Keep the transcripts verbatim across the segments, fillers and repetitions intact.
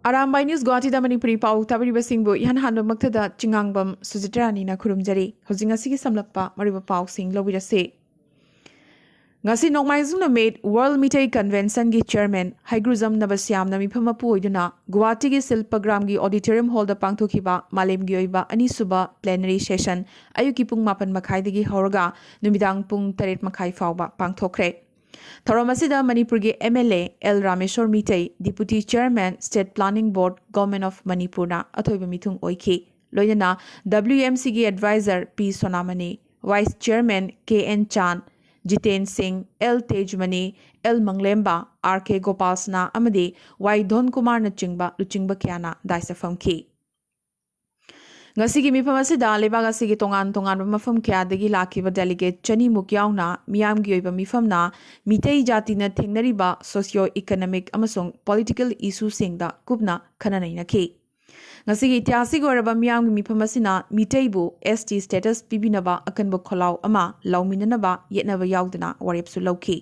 Arambai news ꯒꯨꯋꯥꯍꯥꯇꯤꯗ Manipuri ꯄꯥꯎ ꯇꯥꯕꯤꯔꯤꯕꯁꯤꯡꯕꯨ ꯏꯍꯥꯟ ꯍꯥꯟꯕꯃꯛꯇꯗ ꯆꯤꯉꯥꯡꯕꯝ ꯁꯨꯖꯤꯇ꯭ꯔꯥꯅꯤꯅ ꯈꯨꯔꯨꯝꯖꯔꯤ꯫ ꯍꯧꯖꯤꯛ ꯉꯁꯤꯒꯤ ꯁꯝꯂꯞꯄ ꯃꯔꯨꯑꯣꯏꯕ ꯄꯥꯎꯁꯤꯡ ꯂꯧꯕꯤꯔꯁꯤ꯫ ꯉꯁꯤ ꯅꯣꯡꯃꯥꯏꯖꯤꯡ ꯅꯨꯃꯤꯠ ꯋꯥꯔꯜ ꯃꯤꯇꯩ ꯀꯟꯚꯦꯟꯁꯟꯒꯤ ꯆꯤꯌꯔꯃꯦꯟ ꯍꯩꯒ꯭ꯔꯨꯖꯝ ꯅꯕꯁ꯭ꯌꯥꯝꯅ ꯃꯤꯐꯝ ꯃꯄꯨ ꯑꯣꯏꯗꯨꯅ ꯒꯨꯋꯥꯍꯥꯇꯤꯒꯤ ꯁꯤꯜꯄꯒ꯭ꯔꯥꯝꯒꯤ ꯑꯣꯗꯤꯇꯣꯔꯤꯌꯝ ꯍꯣꯜꯗ ꯄꯥꯡꯊꯣꯛꯈꯤꯕ ꯃꯥꯂꯦꯝꯒꯤ ꯑꯣꯏꯕ ꯑꯅꯤꯁꯨꯕ ꯄ꯭ꯂꯦꯅꯔꯤ ꯁꯦꯁꯟ ꯑꯌꯨꯛꯀꯤ ꯄꯨꯡ ꯃꯥꯄꯟ ꯃꯈꯥꯏꯗꯒꯤ ꯍꯧꯔꯒ ꯅꯨꯃꯤꯗꯥꯡ ꯄꯨꯡ ꯇꯔꯦꯠ ꯃꯈꯥꯏ ꯐꯥꯎꯕ ꯄꯥꯡꯊꯣꯛꯈ꯭ꯔꯦ꯫ ꯊꯧꯔꯝ ꯑꯁꯤꯗ ꯃꯅꯤꯄꯨꯔꯒꯤ M L A L Rameshor Meitei, deputy chairman, state planning board, government of ꯃꯅꯤꯄꯨꯔꯅ ꯑꯊꯣꯏꯕ ꯃꯤꯊꯨꯡ ꯑꯣꯏꯈꯤ꯫ ꯂꯣꯏꯅꯅ ꯗꯕ꯭ꯂꯤꯌꯨ ꯑꯦꯝ ꯁꯤꯒꯤ adviser P Sonamani, vice chairman K N Chan, Jiten Singh, L Tejmani, L Manglemba, R K Gopalsana ꯑꯃꯗꯤ ꯋꯥꯏ ꯙꯣꯟꯀꯨꯃꯥꯔꯅꯆꯤꯡꯕ ꯂꯨꯆꯤꯡꯕ ꯀꯌꯥꯅ ꯗꯥꯏꯁꯇ ꯐꯝꯈꯤ꯫ ꯉꯁꯤꯒꯤ ꯃꯤꯐꯝ ꯑꯁꯤꯗ ꯂꯩꯕꯥꯛ ꯑꯁꯤꯒꯤ ꯇꯣꯉꯥꯟ ꯇꯣꯉꯥꯟꯕ ꯃꯐꯝ ꯀꯌꯥꯗꯒꯤ ꯂꯥꯛꯈꯤꯕ ꯗꯦꯂꯤꯒꯦꯠ ꯆꯅꯤꯃꯨꯛ ꯌꯥꯎꯅ ꯃꯤꯌꯥꯝꯒꯤ ꯑꯣꯏꯕ ꯃꯤꯐꯝꯅ ꯃꯤꯇꯩ ꯖꯥꯇꯤꯅ ꯊꯦꯡꯅꯔꯤꯕ ꯁꯣꯁꯤꯌꯣ ꯏꯀꯅꯣꯃꯤꯛ ꯑꯃꯁꯨꯡ ꯄꯣꯂꯤꯇꯤꯀꯦꯜ ꯏꯁꯨꯁꯤꯡꯗ ꯀꯨꯞꯅ ꯈꯟꯅ ꯅꯩꯅꯈꯤ꯫ ꯉꯁꯤꯒꯤ ꯏꯇꯤꯍꯥꯁꯤꯛ ꯑꯣꯏꯔꯕ ꯃꯤꯌꯥꯝꯒꯤ ꯃꯤꯐꯝ ꯑꯁꯤꯅ ꯃꯤꯇꯩꯕꯨ ꯑꯦꯁ ꯇꯤ ꯁ꯭ꯇꯦꯇꯁ ꯄꯤꯕꯤꯅꯕ ꯑꯀꯟꯕ ꯈꯣꯜꯂꯥꯎ ꯑꯃ ꯂꯥꯎꯃꯤꯟꯅꯅꯕ ꯌꯦꯠꯅꯕ ꯌꯥꯎꯗꯅ ꯋꯥꯔꯦꯞꯁꯨ ꯂꯧꯈꯤ꯫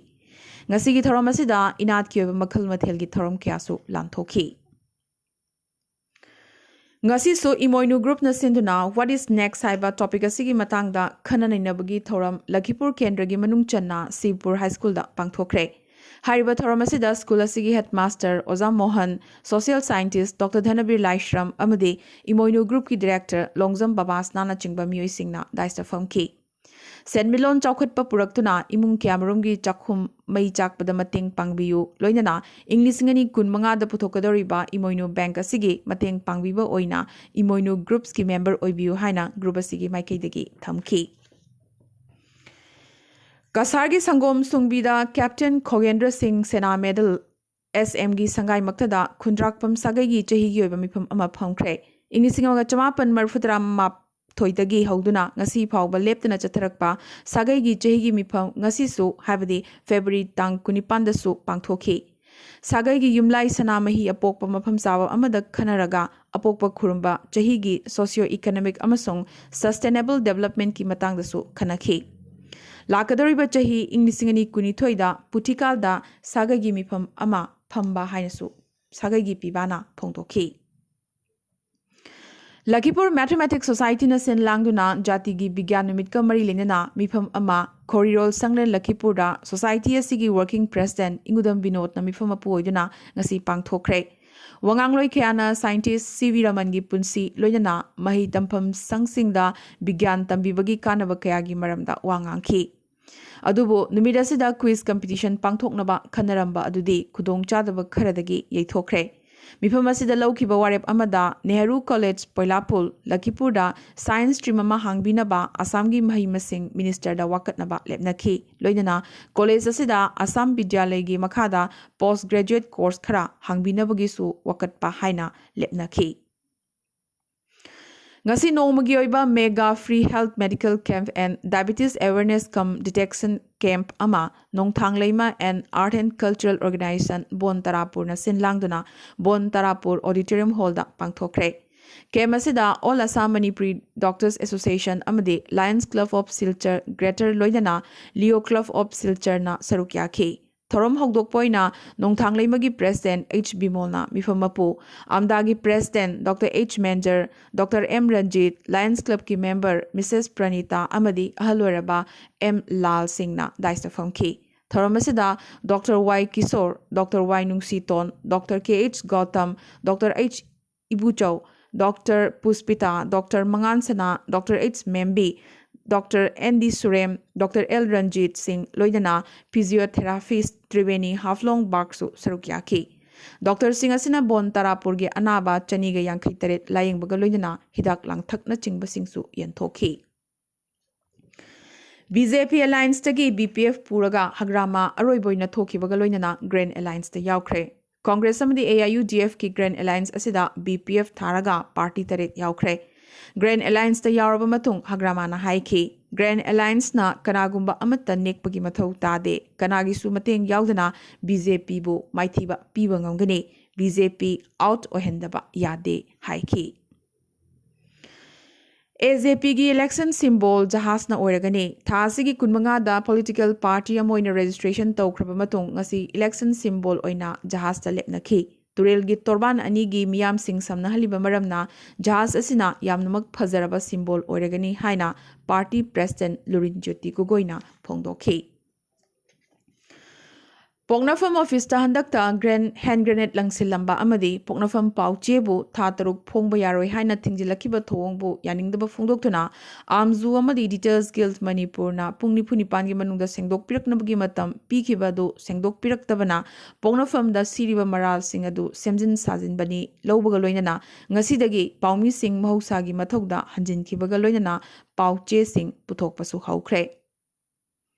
ꯉꯁꯤꯒꯤ ꯊꯧꯔꯝ ꯑꯁꯤꯗ ꯏꯅꯥꯠꯀꯤ ꯑꯣꯏꯕ ꯃꯈꯜ ꯃꯊꯦꯜꯒꯤ ꯊꯧꯔꯝ ꯀꯌꯥꯁꯨ ꯂꯥꯟꯊꯣꯛꯈꯤ꯫ ꯉꯁꯤꯁꯨ ꯏꯃꯣꯏꯅꯨ ꯒ꯭ꯔꯨꯞꯅ ꯁꯤꯟꯗꯨꯅ What is Next ꯍꯥꯏꯕ ꯇꯣꯄꯤꯛ ꯑꯁꯤꯒꯤ ꯃꯇꯥꯡꯗ ꯈꯟꯅ ꯅꯩꯅꯕꯒꯤ ꯊꯧꯔꯝ ꯂꯈꯤꯄꯨꯔ ꯀꯦꯟꯗ꯭ꯔꯒꯤ ꯃꯅꯨꯡ ꯆꯟꯅ ꯁꯤꯕꯄꯨꯔ ꯍꯥꯏ ꯁ꯭ꯀꯨꯜꯗ ꯄꯥꯡꯊꯣꯛꯈ꯭ꯔꯦ꯫ ꯍꯥꯏꯔꯤꯕ ꯊꯧꯔꯝ ꯑꯁꯤꯗ ꯁ꯭ꯀꯨꯜ ꯑꯁꯤꯒꯤ ꯍꯦꯗꯃꯥꯁꯇꯔ ꯑꯣꯖꯥ ꯃꯣꯍꯟ, ꯁꯣꯁꯤꯌꯦꯜ ꯁꯥꯏꯟꯇꯤꯁ ꯗꯣꯛꯇꯔ ꯙꯅꯕꯤꯔ ꯂꯥꯏꯁ꯭ꯔꯝ ꯑꯃꯗꯤ ꯏꯃꯣꯏꯅꯨ ꯒ꯭ꯔꯨꯞꯀꯤ ꯗꯤꯔꯦꯛꯇꯔ ꯂꯣꯡꯖꯝ ꯕꯕꯥꯁꯅꯥꯅꯆꯤꯡꯕ ꯃꯤꯑꯣꯏꯁꯤꯡꯅ ꯗꯥꯏꯁꯇ ꯐꯝꯈꯤ꯫ ꯁꯦꯟꯃꯤꯠꯂꯣꯟ ꯆꯥꯎꯈꯠꯄ ꯄꯨꯔꯛꯇꯨꯅ ꯏꯃꯨꯡ ꯀꯌꯥꯃꯔꯨꯝꯒꯤ ꯆꯥꯛꯈꯨꯝ ꯃꯩ ꯆꯥꯛꯄꯗ ꯃꯇꯦꯡ ꯄꯥꯡꯕꯤꯌꯨ, ꯂꯣꯏꯅꯅ ꯏꯪ ꯂꯤꯁꯤꯡ ꯑꯅꯤ ꯀꯨꯟ ꯃꯉꯥꯗ ꯄꯨꯊꯣꯛꯀꯗꯧꯔꯤꯕ ꯏꯃꯣꯏꯅꯨ ꯕꯦꯡꯛ ꯑꯁꯤꯒꯤ ꯃꯇꯦꯡ ꯄꯥꯡꯕꯤꯕ ꯑꯣꯏꯅ ꯏꯃꯣꯏꯅꯨ ꯒ꯭ꯔꯨꯞꯁꯀꯤ ꯃꯦꯝꯕꯔ ꯑꯣꯏꯕꯤꯌꯨ ꯍꯥꯏꯅ ꯒ꯭ꯔꯨꯞ ꯑꯁꯤꯒꯤ ꯃꯥꯏꯀꯩꯗꯒꯤ ꯊꯝꯈꯤ꯫ ꯀꯁꯥꯔꯒꯤ ꯁꯪꯒꯣꯝ ꯁꯨꯡꯕꯤꯗ ꯀꯦꯞꯇꯦꯟ ꯈꯣꯒꯦꯟꯗ꯭ꯔ ꯁꯤꯡ ꯁꯦꯅꯥ ꯃꯦꯗꯜ ꯑꯦꯁ ꯑꯦꯝꯒꯤ ꯁꯪꯒꯥꯏꯃꯛꯇꯗ ꯈꯨꯟꯗ꯭ꯔꯥꯛꯄꯝ ꯁꯥꯒꯩꯒꯤ ꯆꯍꯤꯒꯤ ꯑꯣꯏꯕ ꯃꯤꯐꯝ ꯑꯃ ꯐꯝꯈ꯭ꯔꯦ꯫ ꯏꯪ ꯂꯤꯁꯤꯡ ꯑꯃꯒ ꯆꯃꯥꯄꯟ ꯃꯔꯤꯐꯨ ꯇꯔꯥ ꯃꯥꯊꯣꯏꯗꯒꯤ ꯍꯧꯗꯨꯅ ꯉꯁꯤ ꯐꯥꯎꯕ ꯂꯦꯞꯇꯅ ꯆꯠꯊꯔꯛꯄ ꯁꯥꯒꯩꯒꯤ ꯆꯍꯤꯒꯤ ꯃꯤꯐꯝ ꯉꯁꯤꯁꯨ, ꯍꯥꯏꯕꯗꯤ ꯐꯦꯕ꯭ꯔꯨꯋꯥꯔꯤ ꯇꯥꯡ ꯀꯨꯟꯅꯤꯄꯥꯟꯗꯁꯨ ꯄꯥꯡꯊꯣꯛꯈꯤ꯫ ꯁꯥꯒꯩꯒꯤ ꯌꯨꯝꯂꯥꯏ ꯁꯅꯥꯃꯍꯤ ꯑꯄꯣꯛꯄ ꯃꯐꯝ ꯆꯥꯕ ꯑꯃꯗ ꯈꯟꯅꯔꯒ ꯑꯄꯣꯛꯄ ꯈꯨꯔꯨꯝꯕ, ꯆꯍꯤꯒꯤ ꯁꯣꯁꯤꯌꯣ ꯏꯀꯅꯣꯃꯤꯛ ꯑꯃꯁꯨꯡ ꯁꯁꯇꯦꯅꯦꯕꯜ ꯗꯦꯕꯂꯞꯃꯦꯟꯠꯀꯤ ꯃꯇꯥꯡꯗꯁꯨ ꯈꯟꯅꯈꯤ꯫ ꯂꯥꯛꯀꯗꯧꯔꯤꯕ ꯆꯍꯤ ꯏꯪ ꯂꯤꯁꯤꯡ ꯑꯅꯤ ꯀꯨꯟꯅꯤꯊꯣꯏꯗ ꯄꯨꯊꯤꯀꯥꯜꯗ ꯁꯥꯒꯩꯒꯤ ꯃꯤꯐꯝ ꯑꯃ ꯐꯝꯕ ꯍꯥꯏꯅꯁꯨ ꯁꯥꯒꯩꯒꯤ ꯄꯤꯕꯥꯅ ꯐꯣꯡꯗꯣꯛꯈꯤ꯫ ꯂꯈꯤꯄꯨꯔ ꯃꯦꯊꯃꯦꯇꯤꯛꯁ ꯁꯣꯁꯥꯏꯇꯤꯅ ꯁꯤꯟ ꯂꯥꯡꯗꯨꯅ ꯖꯥꯇꯤꯒꯤ ꯕꯤꯒ꯭ꯌꯥꯟ ꯅꯨꯃꯤꯠꯀ ꯃꯔꯤ ꯂꯩꯅꯅ ꯃꯤꯐꯝ ꯑꯃ ꯈꯣꯔꯤꯔꯣꯜ ꯁꯪꯂꯦꯟ ꯂꯈꯤꯄꯨꯔꯗ ꯁꯣꯁꯥꯏꯇꯤ ꯑꯁꯤꯒꯤ ꯋꯥꯔꯀꯤꯡ ꯄ꯭ꯔꯦꯁꯤꯗꯦꯟꯠ ꯏꯪꯒꯨꯗꯝ ꯕꯤꯅꯣꯗꯅ ꯃꯤꯐꯝ ꯃꯄꯨ ꯑꯣꯏꯗꯨꯅ ꯉꯁꯤ ꯄꯥꯡꯊꯣꯛꯈ꯭ꯔꯦ꯫ ꯋꯥꯉꯥꯡꯂꯣꯏ ꯀꯌꯥꯅ ꯁꯥꯏꯟꯇꯤꯁ ꯁꯤ ꯚꯤ ꯔꯃꯟꯒꯤ ꯄꯨꯟꯁꯤ ꯂꯣꯏꯅꯅ ꯃꯍꯩ ꯇꯝꯐꯝ ꯁꯪꯁꯤꯡꯗ ꯕꯤꯒ꯭ꯌꯥꯟ ꯇꯝꯕꯤꯕꯒꯤ ꯀꯥꯟꯅꯕ ꯀꯌꯥꯒꯤ ꯃꯔꯝꯗ ꯋꯥ ꯉꯥꯡꯈꯤ꯫ ꯑꯗꯨꯕꯨ ꯅꯨꯃꯤꯠ ꯑꯁꯤꯗ ꯀ꯭ꯋꯤꯖ ꯀꯝꯄꯤꯇꯤꯁꯟ ꯄꯥꯡꯊꯣꯛꯅꯕ ꯈꯟꯅꯔꯝꯕ ꯑꯗꯨꯗꯤ ꯈꯨꯗꯣꯡꯆꯥꯗꯕ ꯈꯔꯗꯒꯤ ꯌꯩꯊꯣꯛꯈ꯭ꯔꯦ꯫ ꯃꯤꯐꯝ ꯑꯁꯤꯗ ꯂꯧꯈꯤꯕ ꯋꯥꯔꯦꯞ ꯑꯃꯗ ꯅꯦꯍꯔꯨ ꯀꯣꯂꯦꯖ ꯄꯣꯏꯂꯥꯄꯨꯜ ꯂꯈꯤꯄꯨꯔꯗ ꯁꯥꯏꯟꯁ ꯁ꯭ꯇ꯭ꯔꯤꯝ ꯑꯃ ꯍꯥꯡꯕꯤꯅꯕ ꯑꯁꯥꯝꯒꯤ ꯃꯍꯩ ꯃꯁꯤꯡ ꯃꯤꯅꯤꯁꯇꯔꯗ ꯋꯥꯀꯠꯅꯕ ꯂꯦꯞꯅꯈꯤ꯫ ꯂꯣꯏꯅꯅ ꯀꯣꯂꯦꯖ ꯑꯁꯤꯗ ꯑꯁꯥꯝ ꯕꯤꯗ꯭ꯌꯥꯂꯌꯒꯤ ꯃꯈꯥꯗ ꯄꯣꯁ ꯒ꯭ꯔꯦꯖꯨꯑꯦꯠ ꯀꯣꯔꯁ ꯈꯔ ꯍꯥꯡꯕꯤꯅꯕꯒꯤꯁꯨ ꯋꯥꯀꯠꯄ ꯍꯥꯏꯅ ꯂꯦꯞꯅꯈꯤ꯫ ꯉꯁꯤ ꯅꯣꯡꯃꯒꯤ ꯑꯣꯏꯕ mega free health medical camp and diabetes awareness cum detection camp ꯑꯃ ꯅꯣꯡꯊꯥꯡ ꯂꯩꯃ and art and cultural organisation ꯕꯣꯟ ꯇꯔꯥꯄꯨꯔꯅ ꯁꯤꯟ ꯂꯥꯡꯗꯨꯅ ꯕꯣꯟ ꯇꯔꯥꯄꯨꯔ ꯑꯣꯗꯤꯇꯣꯔꯤꯌꯝ ꯍꯣꯜꯗ ꯄꯥꯡꯊꯣꯛꯈ꯭ꯔꯦ꯫ ꯀꯦꯝꯞ ꯑꯁꯤꯗ all Assam Manipuri doctors association ꯑꯃꯗꯤ lions club of Silchar greater ꯂꯣꯏꯅꯅ ꯂꯤꯑꯣ ꯀ꯭ꯂꯕ ꯑꯣꯐ ꯁꯤꯜꯆꯔꯅ ꯁꯔꯨꯛ ꯌꯥꯈꯤ꯫ ꯊꯧꯔꯝ ꯍꯧꯗꯣꯛꯄ ꯑꯣꯏꯅ ꯅꯣꯡꯊꯥꯡ ꯂꯩꯃꯒꯤ ꯄ꯭ꯔꯦꯁꯤꯗꯦꯟꯠ ꯑꯩꯆ ꯕꯤꯃꯣꯜꯅ ꯃꯤꯐꯝ ꯃꯄꯨ, ꯑꯝꯗꯥꯒꯤ president doctor H Menjor, doctor M Ranjit, lions ꯀ꯭ꯂꯕꯀꯤ ꯃꯦꯝꯕꯔ ꯃꯤꯁꯦꯁ ꯄ꯭ꯔꯅꯤꯇꯥ ꯑꯃꯗꯤ ꯑꯍꯜ ꯑꯣꯏꯔꯕ ꯑꯦꯝ ꯂꯥꯜ ꯁꯤꯡꯅ ꯗꯥꯏꯁꯇ ꯐꯝꯈꯤ꯫ ꯊꯧꯔꯝ ꯑꯁꯤꯗ doctor Y Kishore, doctor Y Nungshiton, doctor K H Gautam, doctor H Ibochou, doctor Pushpita, doctor ꯃꯉꯥꯟ Sana, doctor H Membi, doctor N D Surem, doctor L Ranjit Singh, ꯂꯣꯏꯅꯅ ꯐꯤꯖꯤꯌꯣꯊꯦꯔꯥꯄꯤꯁ ꯇ꯭ꯔꯤꯕꯦꯅꯤ ꯍꯥꯐꯂꯣꯡ ꯕꯥꯔꯛꯁꯨ ꯁꯔꯨꯛ ꯌꯥꯈꯤ꯫ ꯗꯣꯛꯇꯔꯁꯤꯡ ꯑꯁꯤꯅ ꯕꯣꯟ ꯇꯔꯥꯄꯨꯔꯒꯤ ꯑꯅꯥꯕ ꯆꯅꯤꯒ ꯌꯥꯡꯈꯩ ꯇꯔꯦꯠ ꯂꯥꯌꯦꯡꯕꯒ ꯂꯣꯏꯅꯅ ꯍꯤꯗꯥꯛ ꯂꯥꯡꯊꯛꯅꯆꯤꯡꯕꯁꯤꯡꯁꯨ ꯌꯦꯟꯊꯣꯛꯈꯤ꯫ ꯕꯤ ꯖꯦ ꯄꯤ ꯑꯦꯂꯥꯌꯟꯁꯇꯒꯤ ꯕꯤ ꯄꯤ ꯑꯦꯐ ꯄꯨꯔꯒ ꯍꯒ꯭ꯔꯥꯃꯥ ꯑꯔꯣꯏꯕ ꯑꯣꯏꯅ ꯊꯣꯛꯈꯤꯕꯒ ꯂꯣꯏꯅꯅ ꯒ꯭ꯔꯦꯟ ꯑꯦꯂꯥꯌꯟꯁꯇ ꯌꯥꯎꯈ꯭ꯔꯦ꯫ ꯀꯣꯡꯒ꯭ꯔꯦꯁ ꯑꯃꯗꯤ A I U D ꯑꯦꯐꯀꯤ grain ꯑꯦꯂꯥꯌꯟꯁ ꯑꯁꯤꯗ ꯕꯤ ꯄꯤ ꯑꯦꯐ ꯊꯥꯔꯒ ꯄꯥꯔꯇꯤ ꯇꯔꯦꯠ ꯌꯥꯎꯈ꯭ꯔꯦ꯫ ꯒ꯭ꯔꯦꯟ ꯑꯦꯂꯥꯌꯟꯁꯇ ꯌꯥꯎꯔꯕ ꯃꯇꯨꯡ ꯍꯒ꯭ꯔꯥꯃꯥꯅ ꯍꯥꯏꯈꯤ, ꯒ꯭ꯔꯦꯟ ꯑꯦꯂꯥꯌꯟꯁꯅ ꯀꯅꯥꯒꯨꯝꯕ ꯑꯃꯠꯇ ꯅꯦꯛꯄꯒꯤ ꯃꯊꯧ ꯇꯥꯗꯦ, ꯀꯅꯥꯒꯤꯁꯨ ꯃꯇꯦꯡ ꯌꯥꯎꯗꯅ ꯕꯤ ꯖꯦ ꯄꯤꯕꯨ ꯃꯥꯏꯊꯤꯕ ꯄꯤꯕ ꯉꯝꯒꯅꯤ, ꯕꯤ ꯖꯦ ꯄꯤ ꯑꯥꯎꯠ ꯑꯣꯏꯍꯟꯗꯕ ꯌꯥꯗꯦ ꯍꯥꯏꯈꯤ꯫ ꯑꯦ ꯖꯦ ꯄꯤꯒꯤ ꯏꯂꯦꯛꯁꯟ ꯁꯤꯝꯕꯣꯜ ꯖꯍꯥꯖꯅ ꯑꯣꯏꯔꯒꯅꯤ꯫ ꯊꯥ ꯑꯁꯤꯒꯤ ꯀꯨꯟꯃꯉꯥꯗ ꯄꯣꯂꯤꯇꯤꯀꯦꯜ ꯄꯥꯔꯇꯤ ꯑꯃ ꯑꯣꯏꯅ ꯔꯦꯖꯤꯁꯇ꯭ꯔꯦꯁꯟ ꯇꯧꯈ꯭ꯔꯕ ꯃꯇꯨꯡ ꯉꯁꯤ ꯏꯂꯦꯛꯁꯟ ꯁꯤꯝꯕꯣꯜ ꯑꯣꯏꯅ ꯖꯍꯥꯖꯇ ꯂꯦꯞꯅꯈꯤ꯫ ꯇꯨꯔꯦꯜꯒꯤ ꯇꯣꯔꯕꯥꯟ ꯑꯅꯤꯒꯤ ꯃꯤꯌꯥꯝꯁꯤꯡ ꯁꯝꯅꯍꯜꯂꯤꯕ ꯃꯔꯝꯅ ꯖꯍꯥꯖ ꯑꯁꯤꯅ ꯌꯥꯝꯅꯃꯛ ꯐꯖꯔꯕ ꯁꯤꯝꯕꯣꯜ ꯑꯣꯏꯔꯒꯅꯤ ꯍꯥꯏꯅ ꯄꯥꯔꯇꯤ ꯄ꯭ꯔꯦꯁꯤꯗꯦꯟꯠ ꯂꯨꯔꯤꯟ ꯖ꯭ꯌꯣꯇꯤ ꯒꯣꯒꯣꯏꯅ ꯐꯣꯡꯗꯣꯛꯈꯤ꯫ ꯄꯣꯛꯅꯐꯝ ꯑꯣꯐꯤꯁꯇ ꯍꯟꯗꯛꯇ ꯒ꯭ꯔꯦꯟ ꯍꯦꯟ ꯒ꯭ꯔꯦꯅꯦꯗ ꯂꯪꯁꯤꯜꯂꯝꯕ ꯑꯃꯗꯤ ꯄꯣꯛꯅꯐꯝ ꯄꯥꯎꯆꯦꯕꯨ ꯊꯥ ꯇꯔꯨꯛ ꯐꯣꯡꯕ ꯌꯥꯔꯣꯏ ꯍꯥꯏꯅ ꯊꯤꯡꯖꯤꯜꯂꯛꯈꯤꯕ ꯊꯧꯑꯣꯡꯕꯨ ꯌꯥꯅꯤꯡꯗꯕ ꯐꯣꯡꯗꯣꯛꯇꯨꯅ ꯑꯥꯝꯖꯨ ꯑꯃꯗꯤ ꯏꯗꯤꯇꯔꯁ ꯒꯤꯜꯗ ꯃꯅꯤꯄꯨꯔꯅ ꯄꯨꯡ ꯅꯤꯐꯨ ꯅꯤꯄꯥꯟꯒꯤ ꯃꯅꯨꯡꯗ ꯁꯦꯡꯗꯣꯛꯄꯤꯔꯛꯅꯕꯒꯤ ꯃꯇꯝ ꯄꯤꯈꯤꯕ ꯑꯗꯨ ꯁꯦꯡꯗꯣꯛꯄꯤꯔꯛꯇꯕꯅ ꯄꯣꯛꯅꯐꯝꯗ ꯁꯤꯔꯤꯕ ꯃꯔꯥꯜꯁꯤꯡ ꯑꯗꯨ ꯁꯦꯝꯖꯤꯟ ꯁꯥꯖꯤꯟꯕꯅꯤ ꯂꯧꯕꯒ ꯂꯣꯏꯅꯅ ꯉꯁꯤꯗꯒꯤ ꯄꯥꯎꯃꯤꯁꯤꯡ ꯃꯍꯧꯁꯥꯒꯤ ꯃꯊꯧꯗ ꯍꯟꯖꯤꯟꯈꯤꯕꯒ ꯂꯣꯏꯅꯅ ꯄꯥꯎꯆꯦꯁꯤꯡ ꯄꯨꯊꯣꯛꯄꯁꯨ ꯍꯧꯈ꯭ꯔꯦ꯫